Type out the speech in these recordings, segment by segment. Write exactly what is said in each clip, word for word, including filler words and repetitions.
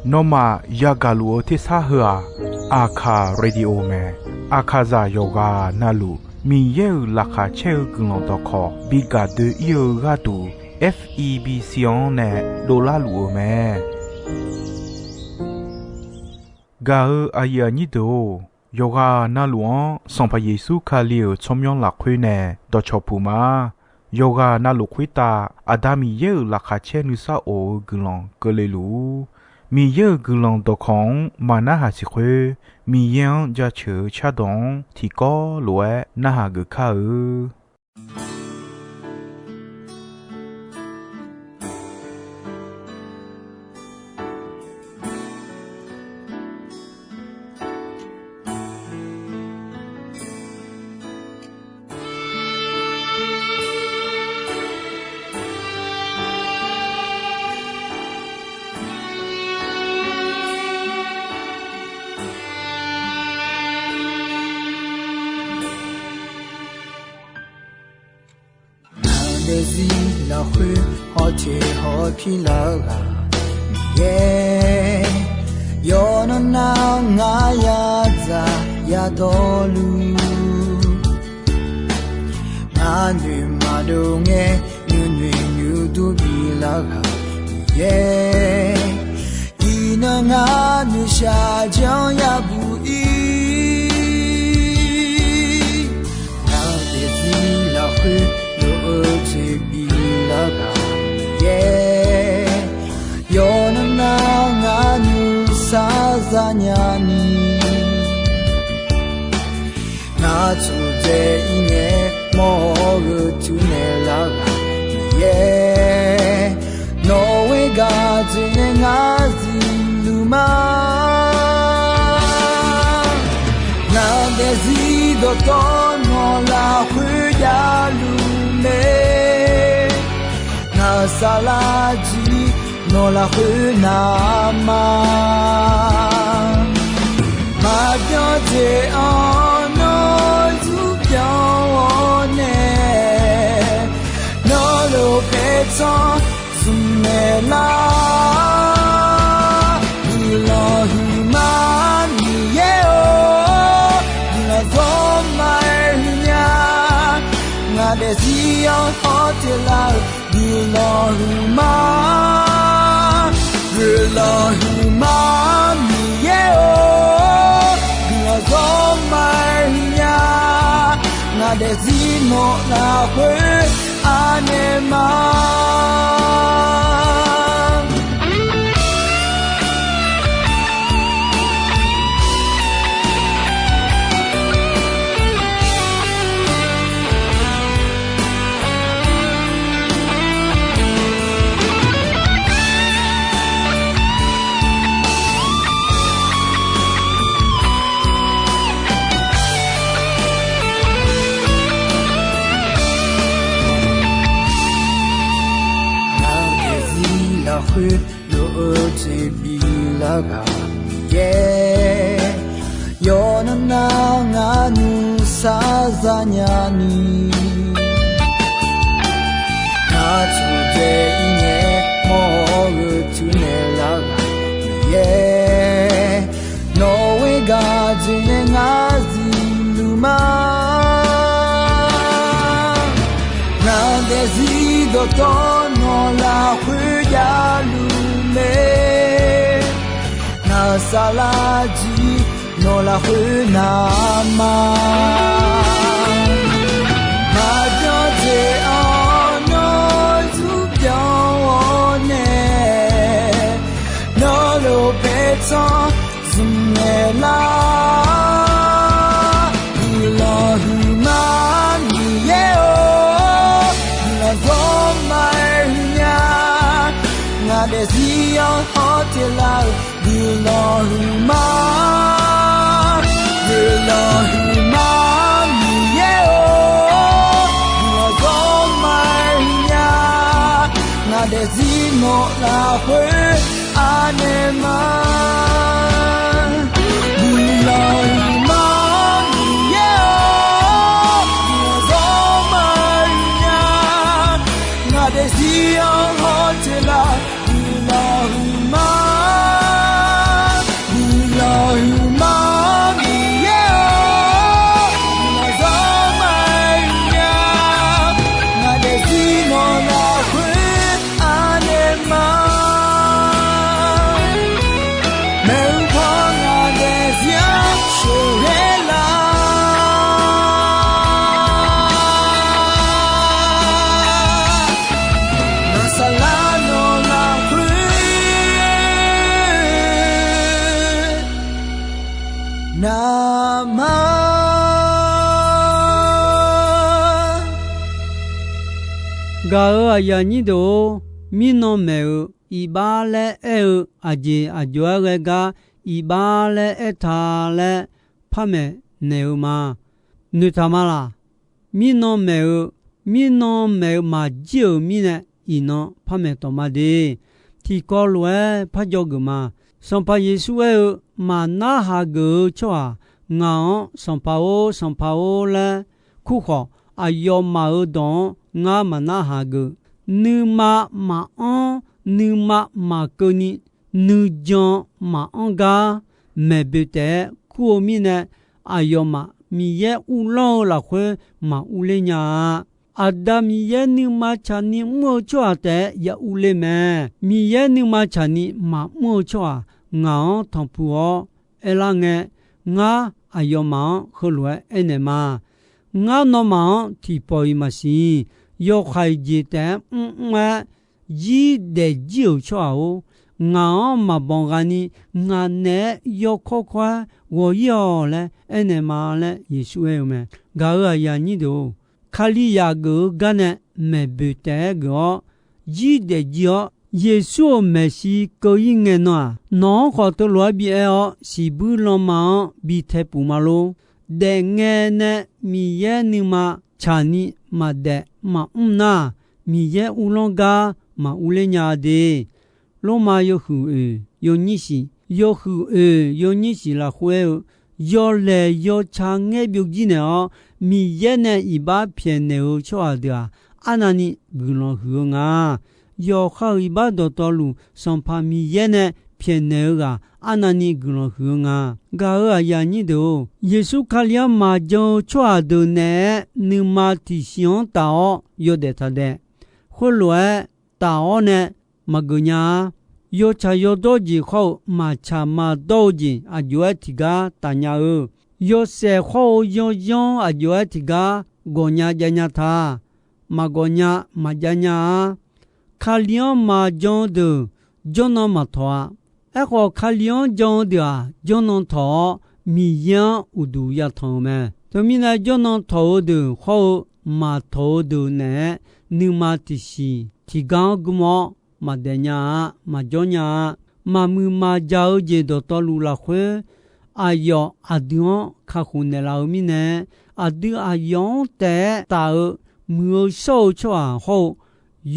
Nawmaf yagaq luf-eu tersar heu-aq, Aqkaq radio mae. Aqkaqzaq yawqghaq navluf Miqyaer-euq laqkhaq caer-eu guiqlanq dawqkawq bi gaq doe-ir-eu gharduq, F E B C-anr nae dovlar luf-eu mae. Gaq-eu aqyuif aqnyir deuq-or, yawqghaq navluf-anr Sanqpaq Yeqsur Kali-euq tsawrmyanr lafkhoer nae dawqcawq puq ma. Yawqghaq navluf khoertav Aqda Miqyaer-euq laqkhaq caer nuisar of-eu guiqlanq keuvle luf-ur. Miqyaer-euq guiqlanq dawqkawq-anr maqnarhaq siq khoer, Miqyaer-anr jaceuq-eu cardawq-anr tiqkawv lof-aer narhaq geuf kar-eu. Ngaq daefzir lafkhoer hawteq hawpir lar-eu ghaq Miqyaer, yawqnan nar ngar yadzaq yadawrluf, ngar noeq maqdov ngae nuinoeq nuidur bilar ghaq Miqyaer, iqnan ngar noeqshaq janr yabuq ir. Ngaq daefzir lafkhoer lof-eu jeq bilar ghaq Miqyaer, yawqnan nar ngar nuisar zanya ni, ngar tsofdzae ir ngae mawr-eu tuinaeq lar ghaq Miqyaer, nawq ghoer gaq dzoeqnae ngar zifluf ma. Ngaq daefzir dawqtawvluf nawq lafkhoer javluf mae. Ngaq saflar jir nawq lafkhoer navma, maqbyan jeq-anr nawr zurbyan-awr nae, nawr lof paertsanr zmqmaeq lar. Guiqlanq huiqma Miqyaer-or, guiqlanq dawqma-aer huiqnya. Ngaq daefzir-anr hawteq lar-eu guiqlanq huiqma, guiqlanq huiqma Miqyaer-or, guiqlanq dawqma-aer huiqnya. Ngaq daefzir nawq lafkhoer anaeq ma. Ngaq daefzir lafkhoer lof-eu jeq bilar ghaq Miqyaer, yawqnan nar ngar nuisar zanya ni, ngar tsofdzae ir ngae mawr-eu tuinaeq lar ghaq Miqyaer, nawq ghoer gaq dzoeqnae ngar zifluf ma. Ngaq daefzir dawqtawvluf nawq lafkhoer javluf mae. Ngaq saflar jir nawq lafkhoer navma, maqbyan jeq-anr nawr zurbyan-awr nae, nawr lof paertsanr zmqmaeq lar. Guiqlanq huiqma Miqyaer-or, guiqlanq dawqma-aer huiqnya. Ngaq daefzir-anr hawteq lar-eu guiqlanq huiqma, guiqlanq huiqma Miqyaer-or, guiqlanq dawqma-aer huiqnya. Ngaq daefzir nawq lafkhoer anaeq ma. Guiqlanq huiqma Miqyaer-or, guiqlanq dawqma-aer huiqnya. Ngaq daefzir-anr hawteq lar, guiqlanq Gaq-euq aqyuif aqnyir deuq-or, mirnan maeq-euq iqbax laer aer-eu aqjeq aqjox-aer ghae gar iqbax laer aertaq laer par maeq naeq-eu ma. Noeqtaq ma laq? Mirnan maeq-eu, mirnan maeq-eu maqjir-euq mirnae, iqnan par maeq tawq ma de. Tiqkawv lof-aer par jawrgeuf ma. Sanqpaq Yeqsur aer-eu, Maqnarhaq geuf-eu tsawrhaq, ngaq-anr 'Sanqpaq-or, Sanqpaq-or' laer kur khawf, aqyawfmaf-euq dawq-anr ngar maqnarhaq geuf. Nuima maqanr, nuima maqkeuvni, nuijan maqanr gar maeq boeq taef-aer kur-eu mirnae, aqyawfmaf Miqyaer uvlanr-eu lafkhoer maq urler nya-a. Aqda Miqyaer nuima tsaqni mr-eu tsawrhaq taef-aer ya urler mae. Miqyaer nuima tsaqni maqmr-eu tsawrhaq ngaq-anr tanqpuq-awr aerlar ngae, ngar aqyawfmaf-anr heulof-aer aernaeq ma. Ngar nawmaf-anr tiqpawf-iq maqsiq. Yawqkhaq-iq jeq taef-aer mrmr-aer zir daefjir-euq tsawrhaq-or, ngaq-anr maqbanq ghaqni ngaq naeq-aer yawkawr kawr-aer ghawq-ir-awq laer aernaeq ma laer Yeqsur aer-eu mae. Gaq-euq aqyuif aqnyir deuq-or, Kalizaq geuf-eu gar nae maeq boeq taef-aer geuf-awr, zir daefjir-awr Yeqsur-euq maeqshi keuv-ir ngae nan-aq, nawq-anr khawf teulof-aer bi aer-awr siqbuir lanma-anr bi tae puf ma lor. Daefngae nae Miqyaer nuima tsaqni maqdaef maqmr nar, Miqyaer uvlanr gar maq urler nya-a de. Lormav yawhuiq oeq yawnyir shiq, yawhuiq oeq yawnyir shiq lafkhoer aer-eu, yawlaeq yawtsaq ngaer byovjir naeq-awr, Miqyaer nae iqbax pyaeqnaeq-eu tsawrhaq deuq-aq, arnavni guiqlanq huiq-eu nga. Yawqha-euq iqbax dawqtawvluf Sanqpaq Miqyaer nae pyaeqnaeq-eu ghaq arnavni guiqlanq huiq-eu nga. Gaq-euq aqyuif aqnyir deuq-or, Yeqsur Kali-anr maqjan-eu tsawrhaq deuq naeq-aer nuima tiqsiq-anr taf-awr yawdaef taqdaef. Khoerlof-aer taf-awr nae maqgeuf nya-a. Yawtsaq yawdawr jeq khawr-eu maqtsaq maqdawr-eu jeq aqjox-aer tiqgar taf nya-eu, yawshaef khawr-eu yanyanr aqjox-aer tiqgar gawq nya jav nya ta. Maqgawq nya maqjav nya-a. Kali-anr maqjan-eu deuq jawrnan maqtawq-a. Aerkhawf, Kali-anr jan-eu deuq-aq, jawrnan tawq-awr Miqyaer-anr uqduq yatanq-euq mae. Teumirnae, jawrnan tawq-eu deuq khawr-eu maqtawq-eu deuq naeq-aer nuima tiqsiq tiqgar-anr gmr-awr maqdaef nya-a, maqjawr nya-a. Maqmuiq maqjaq-eu jeq dawqtawvluf lafkhoer, aqyawf aqdui-anr kakhof naeqlaf-eu mirnae, aqdui aqyawf-anr taef-aer taf-eu muiq-eu shawr-eu tsawrhaq hawr-eu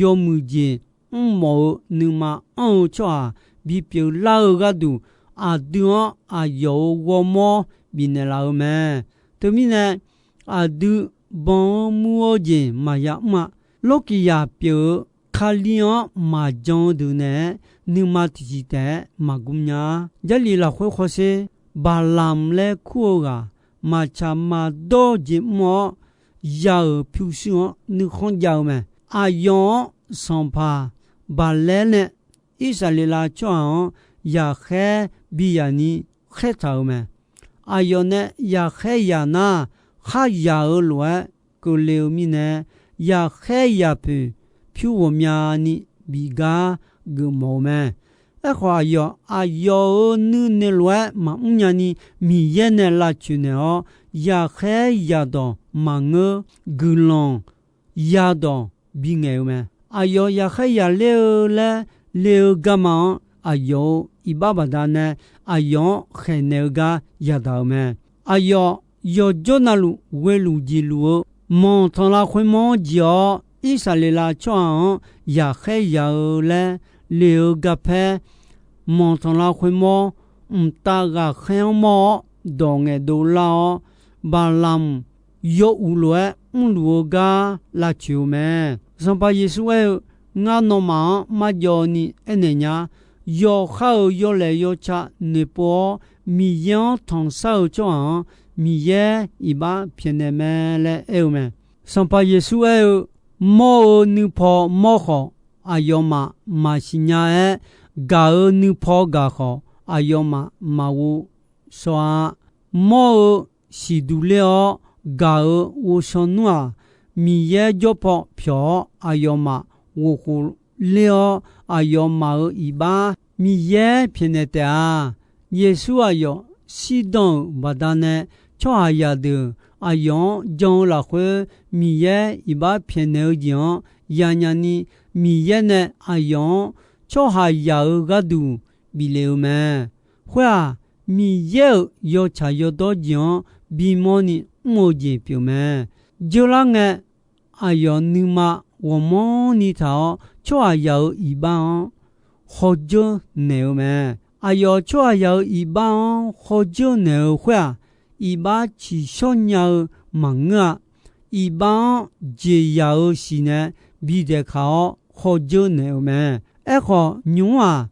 yawmuiq jeq mrmawf-eu nuima anr-eu tsawrhaq bipyeuf lar-eu gharduq, aqdui-anr aqyawf-euq ghawrmawr bifnaeq laf-eu mae. Teumirnae, aqdui banq-eu muiq-eu jeq maqya mr-a. Lawrkiqzaq pyeuf-eu Kali-anr maqjan-eu deuq naeq-aer nuima tiqsiq taef-aer maqgmr nya-a. Jarlif lafkhoer hawsher, Baqlamq laer kur-eu ghaq, maqtsaq maqdawr-eu jeq mr-awr, ya-euq pyurshuir-anr nuikhanr jav-eu mae. Aqyawf-anr sanqpaq Baqlaer nae Irsaqleqlav tsawrhaq-anr yaqkhaer bi yaq ni khaertaq-euq mae. Aqyawf nae yaqkhaer yaq nar, kharyaq-euq lof-aer keuvle-eu mirnae, yaqkhaer yaqpoeq pyur ghawqmyani bif gar geufmawf-eu mae. Aerkhawf, aqyawf aqyawf-euq nuinoeq lof-aer maqmr nyani, Miqyaer nae lavcoeq naeq-awr, yaqkhaer yaqdawq maqngeur, guiqlanq yadawq bingaeq-eu mae. Aqyawf yaqkhaer yaqler-eu laer le-eu garma-anr, aqyawf-euq iqbax baqdanae aqyawf-anr khaeqnaeq-eu gar yadaq-euq mae. Aqyawf yawqjawr navluf ghoeluf jeqluf-eu manqtanqlav khoermawr-anr jeq-awr, Irsaqleqlav tsawrhaq-anr yaqkhaer yaq-eu laer le-eu garpaer, manqtanqlav khoermawr mqtav ghaqkhaer-anr mawr-awr dawq ngaeqdov lar-awr, Baqlamq yawuiq lof-aer mrluf-eu gar lavcoeq-eu mae. Sanqpaq Yeqsur aer-eu, Ngar nawmaf-anr marjawv ni aernaeq nya. Yawqha-euq yawlaeq yawtsaq noeqpov-awr, Miqyaer-anr tanqshar-eu tsawrhaq-anr, Miqyaer iqbax pyaeqnaeq mae laer aer-eu mae. Sanqpaq Yeqsur aer-eu, Mawr-eu nuipaw mawr khawf, aqyawfmaf maqsiq nya-aer, gaq-eu nuipaw gaq khawf, aqyawfmaf maqghov shaw-a. Mawr-eu siqduq ler-awr, gaq-eu ghovshaw nmr-aq, Miqyaer jawr paw pyawq-awr, aqyawfmaf ghofkhof ler-awr, aqyawfmaf-euq iqbax Miqyaer pyaeqnaeq taef-a. Yeqsur aqyawf shirdan-euq baqdanae, tsawrhaqzaq deuq aqyawf-anr jan-eu lafkhoer, Miqyaer iqbax pyaeqnaeq-eu jeq-anr yanyaf ni Miqyaer nae aqyawf-anr tsawrhaqzaq-euq gharduq bif le-eu mae. Khoer-aq, Miqyaer-euq yawtsaq yawdawr jeq-anr bimawr ni mr-eu jeq pyeuf mae. Jeurlar ngae, aqyawf nuima ghawqmanrni taq-awr tsawrhaqzaq-euq iqbax-anr khawdzeur naeq-eu mae. Aqyawf tsawrhaqzaq-euq iqbax-anr khawdzeur naeq-eu khoer-aq, iqbax tsiqshawr nya-eu maqngeur-a. Iqbax-anr jeqzaq-eu siqnae bidaeqkaq-awr khawdzeur naeq-eu mae. Aerkhawf, nymq-mr-aq,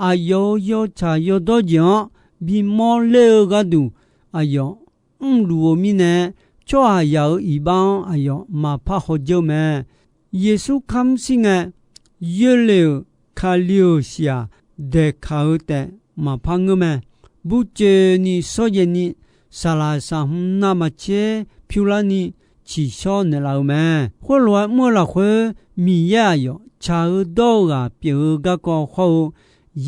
aqyawf-euq yawtsaq yawdawr jeq-anr bimawr ler-eu gharduq aqyawf mrluf-eu mirnae, tsawrhaqzaq-euq iqbax-anr aqyawf maqpar khawdzeur mae. Yeqsur kamr shir ngae, yoerle-euq Kali-euq siq-aq, daeqkaq-eu taef maqpar ngeur mae. Burcoeni shawrjaev ni, saqlaq saqhmq navmaqtser pyurlarni tsiqshawr naeqlaf-eu mae. Khoerlof-aer mr-eu lafkhoer, Miqyaer aqyawf tsaq-eu dawr-eu ghaq pyeuf-eu garkawv hawr-eu,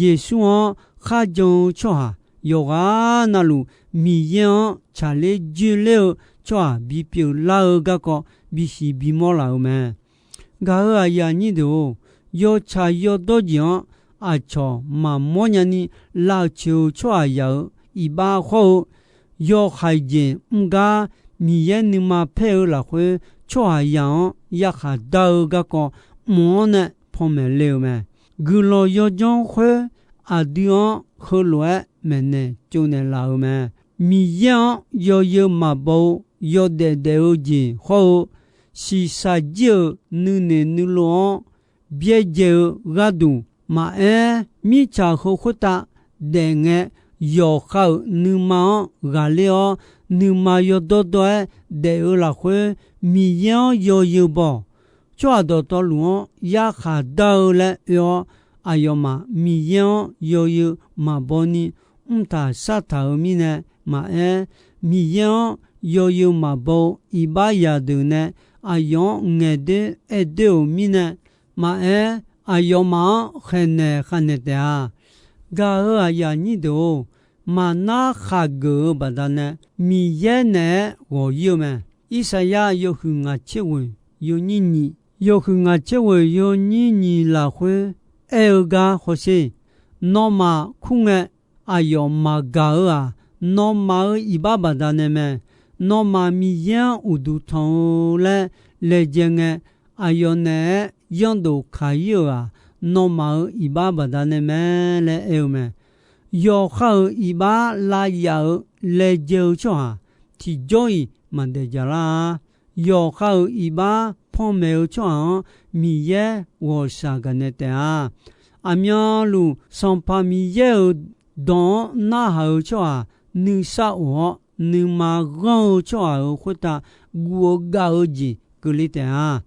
Yeqsur-anr kharjan-eu tsawrhaq yawqghaq navluf, Miqyaer-anr tsaqler joerler-eu tsawrhaq bipyeuf lar-eu garkawv bisiq bimawr laf-eu mae. Gaq-euq aqyuif aqnyir deuq-or, yawtsaq yawdawr jeq-anr aqcawq maqmawr nyani lavcoeq-eu tsawrhaqzaq-euq iqbax hawr-eu, yawhaiq jeq mr gar Miqyaer nuima paer-eu lafkhoer tsawrhaqzaq-anr yarkhaq dar-eu garkawv mq-anr nae panmaeq le-eu mae. Guiqlanq yawdzanr khoer aqdui-anr heulof-aer maeqnaeq tsovnaeq laf-euq mae. Miqyaer-anr yawzeu maqbaw-eu yawdaef daef-eu jeq hawr-eu, shiqshaq jir-euq nuinoeq nuilov-anr byaerdzae-eu gharduq maqaer, mirtsaq heu khoertav daef ngae, yawqha-euq nuima-anr ghaqler-awr, nuima yawdawr dawr-aer daef-eu lafkhoer, Miqyaer-anr yawzeu baw-awq. Tsawrhaq dawqtawvluf-anr yarkhaq dar-eu laer oe-awr, aqyawfmaf Miqyaer-anr yawzeu maqbaw ni mrtaq shartaq-euq mirnae maqaer, Miqyaer-anr yawzeu maqbaw-eu iqbax zaqdeuq nae aqyawf-anr ngaeqdoer aerdoer-euq mirnae maqaer, aqyawfmaf-anr khaeqnaeq khavnaeq taef-a. Gaq-euq aqyuif aqnyir deuq-or, maqnar khaqgeuf-eu baqdanae Miqyaer naeq-aer ghawq-ir-eu mae. Irsaqyar yawhuiq ngaq tser ghoeq yawnyir nyiq, yawhuiq ngaq tser ghoeq yawnyir nyiq lafkhoer aer-eu gar hawsher. Nawmaf kur ngae, aqyawf maqgaq-eu-aq, nawmaf-euq iqbax baqdanae mae. Nawmaf Miqyaer-anr uqduq tanq-eu laer laejae ngae, aqyawf naeq-aer yanrdof kaq-ir-euq-aq, nawmaf-euq iqbax baqdanae mae laer aer-eu mae. Yawqha-euq iqbax lavyaf-euq laejae-eu tsawrhaq tiqjawr-iq maqdaef jaqlar-a. Yawqha-euq iqbax panmaeq-eu tsawrhaq-anr Miqyaer ghawqshaq gaqnaeq taef-a. Aqmyanluf Sanqpaq Miqyaer-euq dawq-anr narhaq-eu tsawrhaq nuisar of-awr, nuima ghanr-eu tsawrhaq-euq khoertav guv-eu gav-eu jeq keuvle taef-a.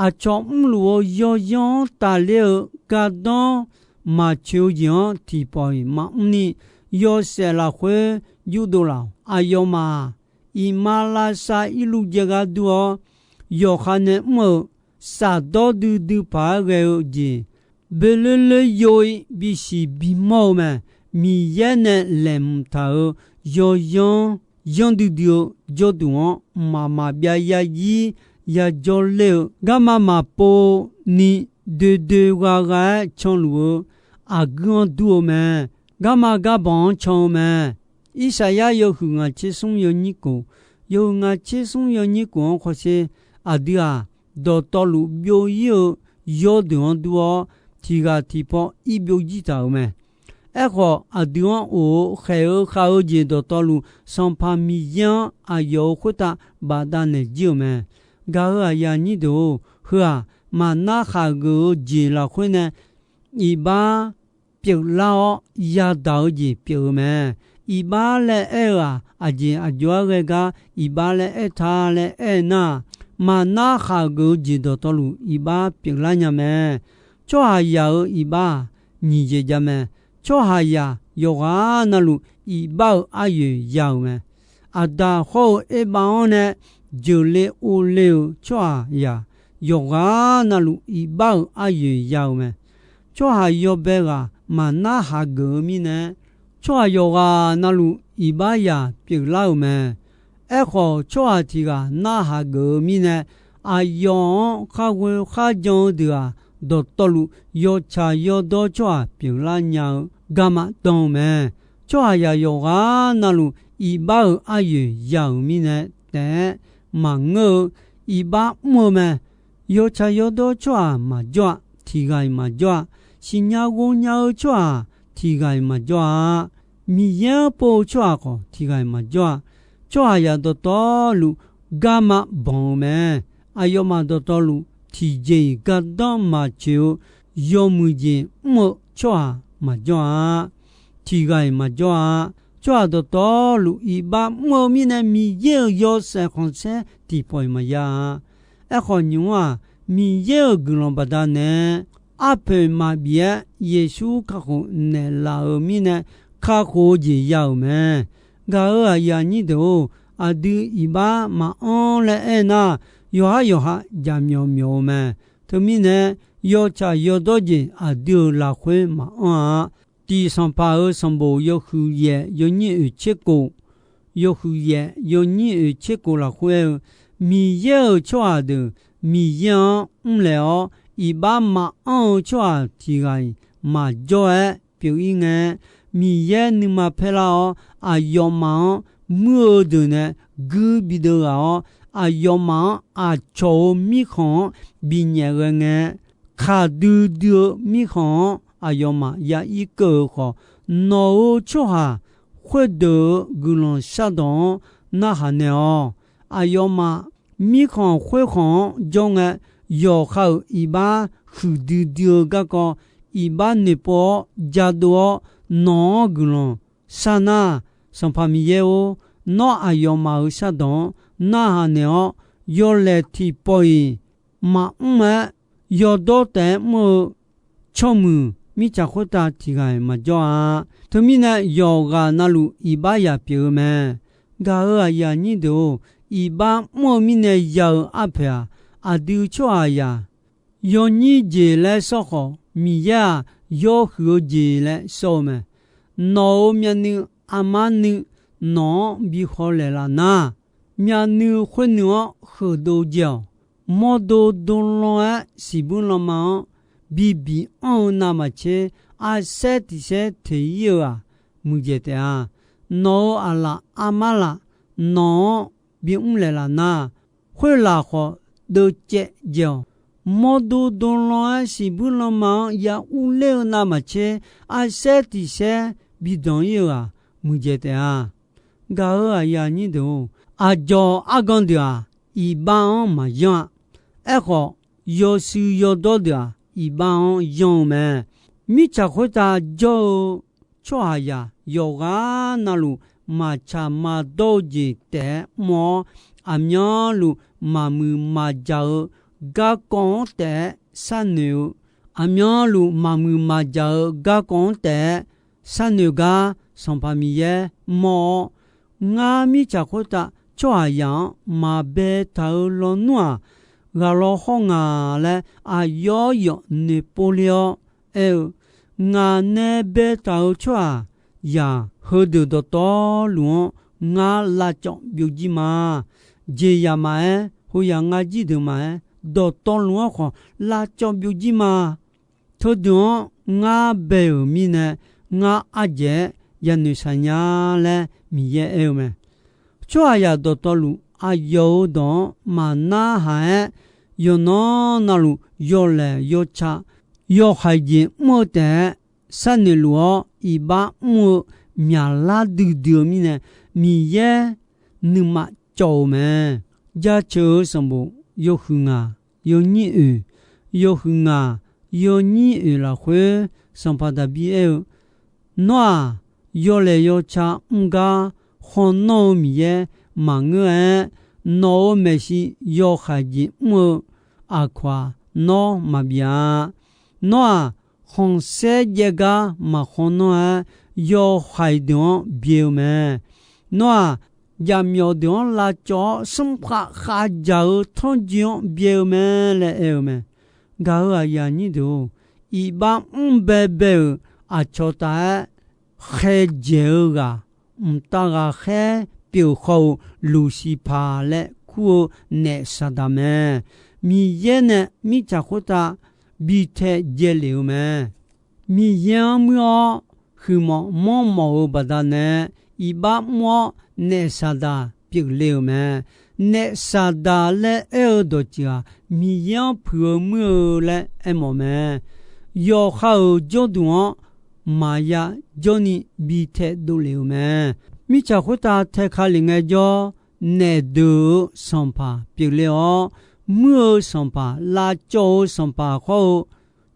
Aqcawq mrluf-eu yawzanr-anr tafler-eu gardanr maqcoeq-eu jeq-anr tiqpawf-iq maqmr ni, yawshaef lafkhoer yurdov laf-awq. Aqyawfmaf-aq, iqmalavshav irluv jaegar dur-awr, yawqha nae mr-euq shafdawr duidui paq-aer ghae-eu jeq boeloer loer yo-ir bisiq bimawr-eu mae. Miqyaer nae laeqhmq taq-euq yawzanr yanr duidui-eu jawrduq-anr mqmaq maqbyav yazir yajawr ler-eu, garma maqpov ni doe doe gha gha-aer canluf-eu aqguir-anr dur-eu mae. Garma garbanq-anr can-eu mae. Irsaqyar yawhuiq ngaq tser smr yawnyir kof, yawhuiq ngaq tser smr yawnyir kof-anr hawsher. Aqdui-aq, dawqtawvluf byov-ir-eu yawrdeuq-anr dur-awr, tiq ghaq tiqpaw ir byovjir taq-euq mae. Aerkhawf, aqdui-anr of-eu khaeq-eu khav-eu jeq dawqtawvluf, Sanqpaq Miqyaer-anr aqyawf-euq khoertav bafdav naeq jir-euq mae. Gaq-euq aqyuif aqnyir deuq-or, heu-aq, maqnar khaqgeuf-eu jeq lafkhoer nae iqbax pyeuflar-awr yadaq-eu jeq pyeuf-eu mae. Iqbax laer aer-eu-aq, aqjeq aqjox-aer ghae gar iqbax laer aer ta laer aer nar-aq, maqnar khaqgeuf-eu jeq dawqtawvluf iqbax pyeuflar nya mae. Tsawrhaqzaq-euq iqbax-aq, nyiq jeq jav mae. Tsawrhaqzaq yawqghaq navluf iqbax-euq aryoeq ya-euq mae. Aqdaq hawr-eu erbav-anr nae jeuqle ovle-euq tsawrhaqzaq yawqghaq navluf iqbax-euq aryoeq ya-euq mae. Tsawrhaq yawbae ghaq maqnar haq geuf-eu mirnae, tsawrhaq yawqghaq navluf iqbax zaq pyeuflar-euq mae. Aerkhawf, tsawrhaq tiq ghaq narhaq geuf-eu mirnae, aqyawf-anr kharghoe kharjan-eu deuq-aq, dawqtawvluf yawtsaq yawdawr tsawrhaq pyeuflar nya-eu garma dan-eu mae. Tsawrhaqzaq yawqghaq navluf iqbax-euq aryoeq ya-euq mirnae taef-aer maqngeur-eu iqbax mr-eu mae. Yawtsaq yawdawr tsawrhaq maqjawr-a. Tiq ghaq-iq maqjawr-a. Siqnya ghawqmya-eu tsawrhaq tiq ghaq-iq maqjawr-a. Miqyaer-anr pov-eu tsawrhaq khawf tiq ghaq-iq maqjawr-a. Tsawrhaqzaq dawqtawvluf garma banq-eu mae. Aqyawfmaf dawqtawvluf tiqjeq-iq gardanr maqtsoeq-eu yawmuiq jeq mr-eu tsawrhaq maqjawr-a. Tiq ghaq-iq maqjawr-a. Tsawrhaq dawqtawvluf iqbax mr-eu mirnae Miqyaer-euq yawshaef khanqsaer tiqpawf-iq maqya-a. Aerkhawf nymq-mr-aq, Miqyaer-euq guiqlanq baqdanae arpoeq maqbif-aer Yeqsur kakhof naeqlaf-euq mirnae kakhof-eu jeq ya-euq mae. Gaq-euq aqyuif aqnyir deuq-or, aqdui iqbax maqanr laer aernar, yawqhar yawqha jaqmyawf myawf-eu mae. Teumirnae, yawtsaq yawdawr jeq aqdui-euq lafkhoer maqanr-a. Tiq Sanqpaq-euq sanqbof yawhuiq yaef yawnyir oeq tser kof, yawhuiq yaef yawnyir oeq tser kof lafkhoer aer-eu, Miqyaer-euq tsawrhaq deuq Miqyaer-anr mrlaeq-awr, iqbax maqanr-eu tsawrhaq tiq ghaq-iq maqjawr-aer pyeuf-ir ngae, Miqyaer nuima paerlar-awr, aqyawfmaf-anr muir-eu deuq nae guir bideuv ghaq-awr, aqyawfmaf-anr aqcawq-euq mirkhanq-anr binyaef ghae ngae, kaqdui dui-eu mirkhanq-anr aqyawfmaf ya irkeuv-euq khawf, nawq-euq tsawrhaq khoerdeuq-euq guiqlanq shardawq-anr narhaq naeq-awq. Aqyawfmaf mirkhanq khoerkhanq-anr jawr ngae, yawqha-euq iqbax huiqdui dui-eu garkawv, iqbax noeqpov-awr jadov-awr, nawq-anr guiqlanq sharnar, Sanqpaq Miqyaer-or, nawr aqyawfmaf-euq shardawq-anr narhaq naeq-awr, yawlaeq tiqpawf-iq maqmr-aer, yawdawr taef-aer mr-eu tsawrmuiq mirtsaq khoertav tiq ghaq-iq maqjawr-a. Teumirnae, yawqghaq navluf iqbax yaq pyeuf-eu mae. Gaq-euq aqyuif aqnyir deuq-or, iqbax mr-eu mirnae ya-eu arpoeq-aq, aqdui tsawrhaqzaq yawnyir jeq laer sawr khawf, Miqyaer-aq yawhuiq-eu jeq laer sawr-eu mae. Nawq-euq myavnuiv armar nuiv nawq-anr bi hawlaeq laf nar, myavnuiv khoernui-anr heudov jae-awq. Mawrdo dovlan-aer siqbuir lanma-anr bibiq anr-eu navmaqtser, arsaer tiq saer teq-ir-eu-aq, muiqdzaeq taef-a. Nawq-euq aqlaf armar laf nawq-anr bimr laeq laf nar, khoerlaf khawf deuvcaev jae-awq. Mawrdo dovlan-aer siqbuir lanma-anr ya urler-eu navmaqtser, arsaer tiq saer bidanq-ir-eu-aq, muiqdzaeq taef-a. Gaq-euq aqyuif aqnyir deuq-or, aqdzawq argan deuq-aq, iqbax-anr maqyanr-a. Aerkhawf, yawshuif yawdawr deuq-aq, iqbax-anr yanr-eu mae. Mirtsaq khoertav jawr-eu tsawrhaqzaq yawqghaq navluf maqtsaq maqdawr-eu jeq taef-aer mr-awr, aqmyanluf maqmuiq maqjaq-eu garkawv-anr taef-aer sharnoeq-eu, aqmyanluf maqmuiq maqjaq-eu garkawv-anr taef-aer sharnoeq gar Sanqpaq Miqyaer mawr-awr, ngar mirtsaq khoertav tsawrhaqzaq-anr maqbaetaq-eu lawnmr-aq, ghaq law hawr nga laer aqyawf yawf noeqpov le-awr aer-eu, ngaq nae baetaq-eu tsawrhaqzaq heudeuq dawqtawvluf-anr ngar lavcawv byovjir ma. Jeqzaq maqaer, hoyaq ngar jir deuq maqaer, dawqtawvluf-anr khawf lavcawv byovjir ma. Teudeuq-anr ngar bae-euq mirnae, ngar ardzaeq-aer yanoeq shaq nya laer Miqyaer aer-eu mae. Tsawrhaqzaq dawqtawvluf aqyawf-euq dawq-anr maqnarhaq-aer, yawqnan navluf yawlaeq yawca yawhaiq jeq mr-eu taef-aer sharnoeq luf-awr, iqbax mr-eu myaqlar duidui-eu mirnae, Miqyaer nuima cawv-eu mae. Jaceuq-eu sanqbof yawhuiq ngaq yawnyir oeq, yawhuiq ngaq yawnyir oeq lafkhoer, Sanqpaq Daqbir aer-eu, Nawr-aq, yawlaeq yawca mr gar khawr nanr-eu Miqyaer maqngeur-aer, nawq-euq maeqshi yawhaiq jeq mr-eu aqkawq-aq, nawr maqbif-a. Nawr-aq, khanqsaer jaev gar maqkhawr nanr-aer, yawhaiq deuq-anr byae-eu mae. Nawr-aq, jaqmyawf deuq-anr lavcawv-awr, smrkhav khavdzaq-eu tanrjoe-anr byae-eu mae laer aer-eu mae. Gaq-euq aqyuif aqnyir deuq-or, iqbax mr baebae-euq aqcawq taf-aer khaerdzaeq-eu ghaq, mqtav ghaqkhaer pyeuf khawf-eu Luqsiqpaq laer kur-eu naef Saqdaq mae. Miqyaer nae mirtsaq khoertav bi tae dzae lef-eu mae. Miqyaer-anr muir-awr, huiqmawf manrmawf-eu baqdanae, iqbax mr-awr naef Saqdaq pyeufle-euq mae. Naef Saqdaq laer aer-eu dawqtsuif-aq, Miqyaer-anr puiq-eu muir-eu laer aermawf mae. Yawqha-euq jawrduq-anr maqya jawrni bi tae dovlef-euq mae. Mirtsaq khoertav tae ka lef ngaejawr, naefdeuq-euq sanqpaq pyeufle-awr, muir-eu sanqpaq, lavcawv-eu sanqpaq khawr-eu,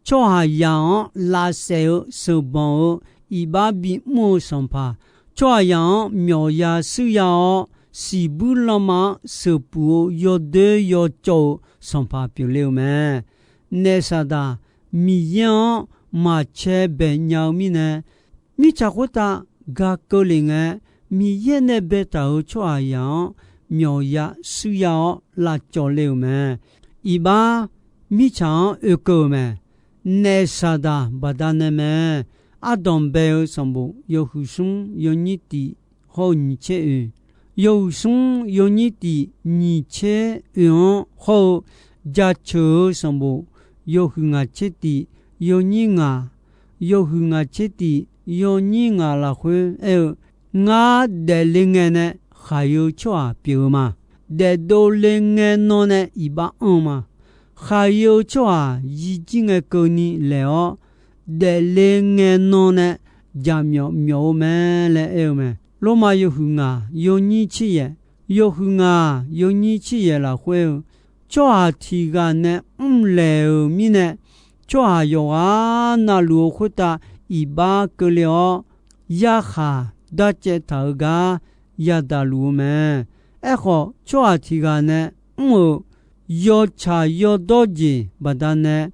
tsawrhaqzaq-anr lavsaef-eu sheuqbanq-eu iqbax bimr-eu sanqpaq, tsawrhaqzaq-anr myawfya shuirya-awr, siqbuir lanma-anr sheuqpuf-eu yawdoer yawcawv-eu sanqpaq pyeufle-euq mae. Naef Saqdaq Miqyaer-anr maqcae baeq nya-eu mirnae, mirtsaq khoertav ga keuvle ngae, Miqyaer nae baetaq-euq tsawrhaqzaq-anr myawfya shuirya-awr lavcawv le-euq mae. Iqbax mirtsaq-anr oekeuv-euq mae. Naef Saqdaq baqdanae mae. Ardanq bae-eu sanqbof yawhuiq smr yawnyir tif hawr-eu nyiq tser oeq, yawhuiq smr yawnyir tif nyiq tser oeq-anr hawr-eu jaceuq-eu sanqbof yawhuiq ngaq tser tif yawnyir ngaq, yawhuiq ngaq tser tif yawnyir ngaq lafkhoer aer-eu, Ngar daefle ngae nae khaq-eu tsawrhaq pyeuf-eu ma. Daefdov le ngae nan nae iqbax anr-eu ma. Khaq-eu tsawrhaq yijir ngae keuvni laeq-awr, daefle ngae nan nae jaqmyawf myawf-eu mae laer aer-eu mae. Lormav yawhuiq ngaq yawnyir tser yaef, yawhuiq ngaq yawnyir tser yaef lafkhoer-eu, tsawrhaq tiq ghaq nae mrlaeq-euq mirnae, tsawrhaq yawqghaq navluf-eu khoertav iqbax keuvle-awr, yarkhaq darcaev taq-eu gar yadaq luf-eu mae. Aerkhawf, tsawrhaq tiq ghaq nae mr-euq yawtsaq yawdawr jeq baqdanae,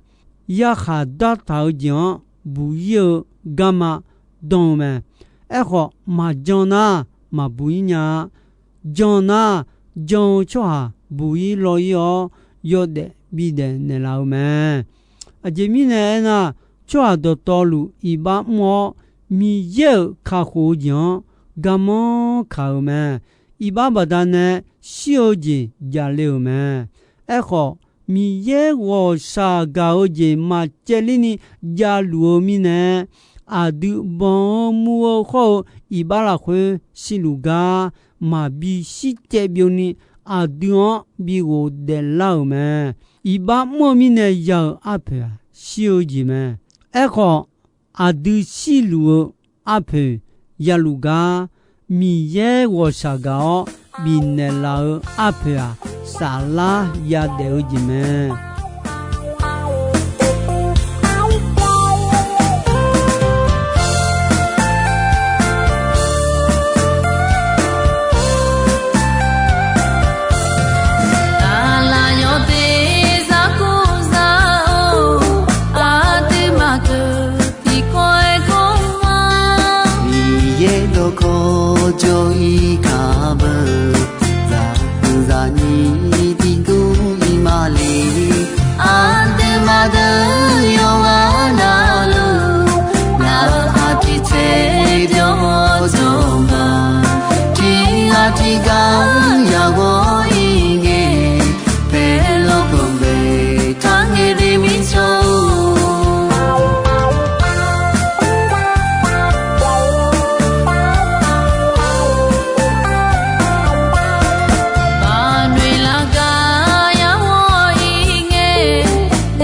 yarkhaq dartaq-eu jeq-anr buq-ir-eu garma dan-eu mae. Aerkhawf, maqjan nar maqbuq-ir nya-a. Jan nar, jan-eu tsawrhaq buq-ir law-ir-awr, yawdaef bidaef naeqlaf-eu mae. Aqjeq mirnae aernar, tsawrhaq dawqtawvluf iqbax mr-awr, Miqyaer-euq kakhof-eu jeq-anr garmanr kaq-euq mae. Iqbax baqdanae shir-eu jeq jaqle-euq mae. Aerkhawf, Miqyaer ghawqshaq gaq-eu jeq maqcaevler ni javluf-eu mirnae, aqdui banq-eu muv-eu khawr-eu iqbax lafkhoer shirluf gar maqbi shircaev byovni, aqdui-anr bi ghofdaef lar-euq mae. Iqbax mr-eu mirnae ya-euq arpoeq-aq, shir-eu jeq mae. Aerkhawf, aqdui shirluf-eu arpoeq yaluf gar, Miqyaer ghawqshaq gaq-awr bifnaeq laf-eu arpoeq-aq, saflar yadaef-eu jeq mae. Aqlaf yawqteq zar kur zar-or, aqduimaf keuv tiqkawv-aer kawr ma. Miqyaer dawqkawq jawr-ir kaq beu, zaqguq zaqnyir tiqguv-ir ma le. Aqduimaf deuq yawqghaq navluf, ngaq-euq aqtiq tsaev jawr-awr jawr ma. Tiqghaq tiqghaq yagaq-ir ngae, paerlawr kawqbae taq ngae de mirtsaq-or. Baqnoeq laf gar yar ghawr-ir ngae,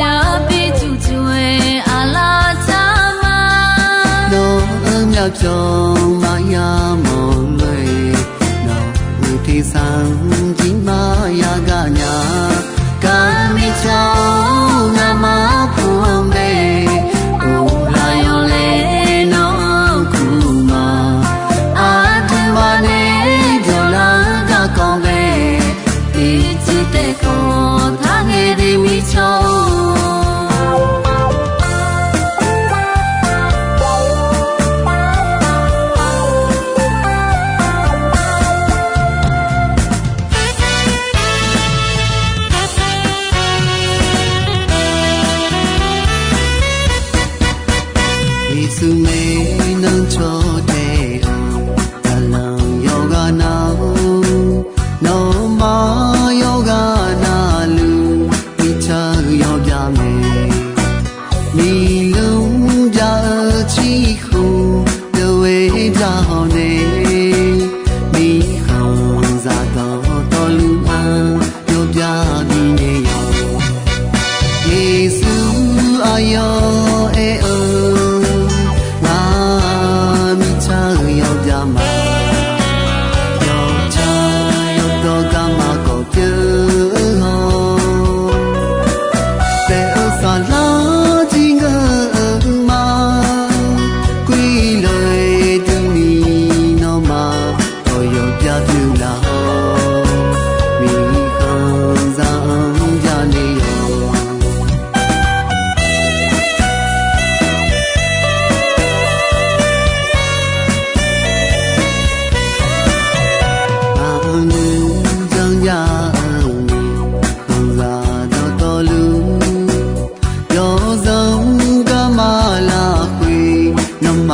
yabi tuqtuq-aer aqlaf tsar ma. Nawq-euq myavpyawq maqya mawq lof-aer, nawq-euq tersar jir maqya gaq nya. Gar mirtsaq-or, ngamaf kur-anr bae, uqlaf yawlaeq nawr-anr kur ma. Aqduimaf nae jawrlar-eu garkawv bae, tiqcuiv taef kawv taq ngae de mirtsaq-or. Yeqsur maeqnan cawtae-awq, zaqlanq yawqghaq nav-or, nawmaf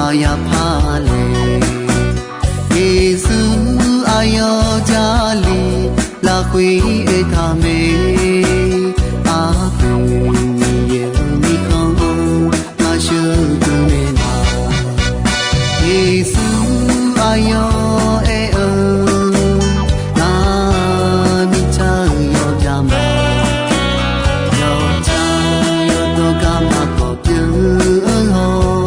Aqyawf paq laeq, Yeqsur aqyawf Jarlif lafkhoer aertaq mae. Aqpoeq Miqyaer-euq mirkhanq-anr ngar sheuqdui naeq ma. Yeqsur aqyawf aer-eu nar, mirtsaq-euq yawqjaq ma. Yawqjaq yawqdawq garma kawq pyeuf-eu haw,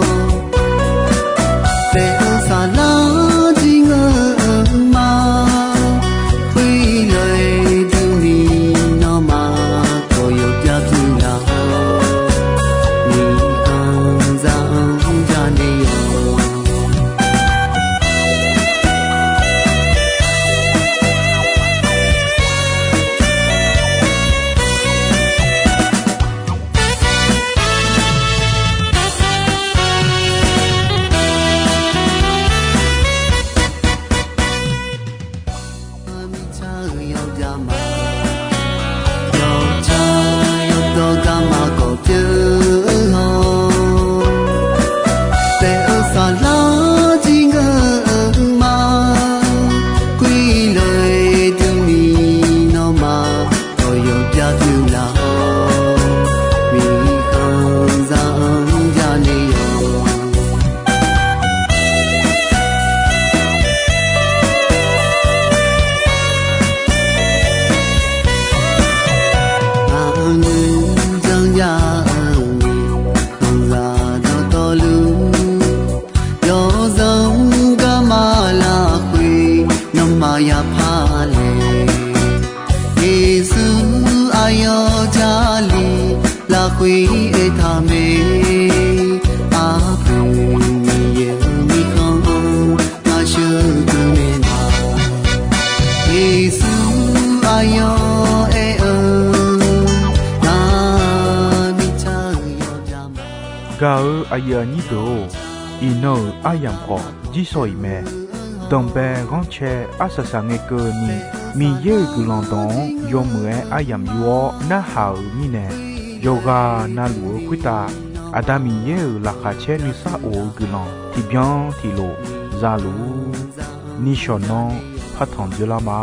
taef-eu saflar jir ngeur-eu ma. Khoerlof-aer durni nawmaf kawq yawbyav pyeuflar-awr, mirkhanqzaq-anr janaeq-awq. Mirtsaq-euq yawqjaq ma, yawqjaq yawqdawq garma kawq pyeuf-eu haw, taef-eu saflar jir ngeur-eu ma. Khoerlof-aer durni nawmaf kawq yawbyav pyeuflar-awr, mirkhanqzaq-anr janaeq-awq. Ngaq-euq nuijan jav-eu mirkhanqzaq dawqtawvluf, yawzanr garma lafkhoer nawmaf yapar laeq. Yeqsur aqyawf Jarlif lafkhoer aertaq mae. Aqpoeq Miqyaer-euq mirkhanq-anr ngar sheuqdui naeq ma. Yeqsur aqyawf aer-eu nar, mirtsaq-euq yawqjaq ma. Gaq-eu aqyuif aqnyir deuq-or, iqnan-euq aryamq khawf jirshaw-iq mae. Danqbae ghanrcae arsaq saq ngae keuvni, Miqyaer-euq guiqlanq dawq-anr yawmuiq-aer aryamq yur-awr narhaq-euq mirnae, yawqghaq navluf-eu khoertav Aqda Miqyaer-euq laqkhaq caer nuisar of-eu guiqlanq tiqbyan tiqlof za luf-ur. Nishawq nanr partanq dzoerlar ma.